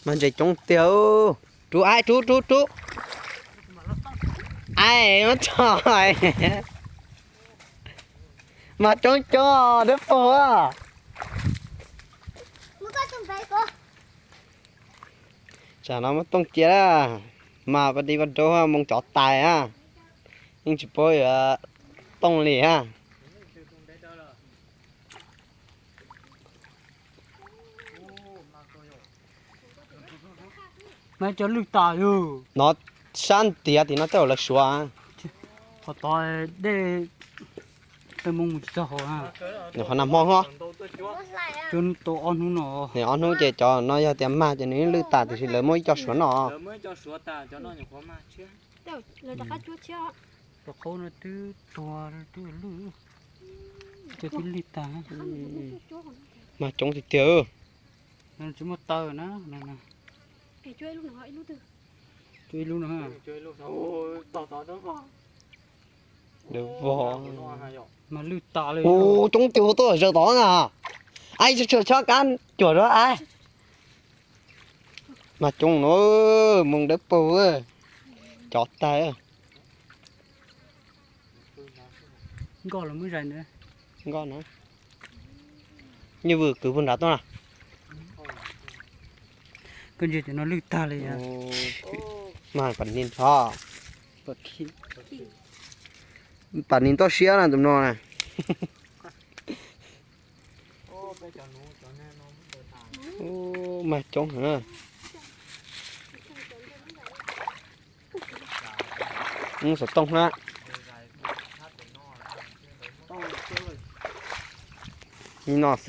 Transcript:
Mas ntses coob tiag. Rub aib, rub rub rub. Aib, muab tso. Mas coob coob dawb paug. Tsam no muab tooj cia, mas pas di pas rau moo cov tais a, yeej tsis paub yuav tooj li a. Mas cov lwj tas yog no, sab ntiav tim no tej zaum lawv suav. Qhov tod dej, moo mus tsis txog hauv. Nws qhov nag hmo ho, cua tau ob hnub no. Nws ob hnub ces cov no yog tias mag ces nws lwj tas tiam sis lawv muab ib co suav noj. Cov qhaub no twb tuag twb lwj, cov twb lwj tas. Mag coob tiag tiag. Tsis muaj taw na. Cua ib lub no. Mas lwj tas li. Ua coob tiag, tuaj zaws tod na. Aib, tsuag tsuag chob kab cuam rau aib. Mas coob no, moo dawb paug, cov tais. Nkoj los muab zais ntawd. Nkoj na. Nyiaj Vwm kwv puag nrad tuaj na. Koj ntsia cov no lwj tag li. Mas pam nis nrho. Pam nis toj siab na tus no na. Mas coob heev. Xov tooj na. Nim no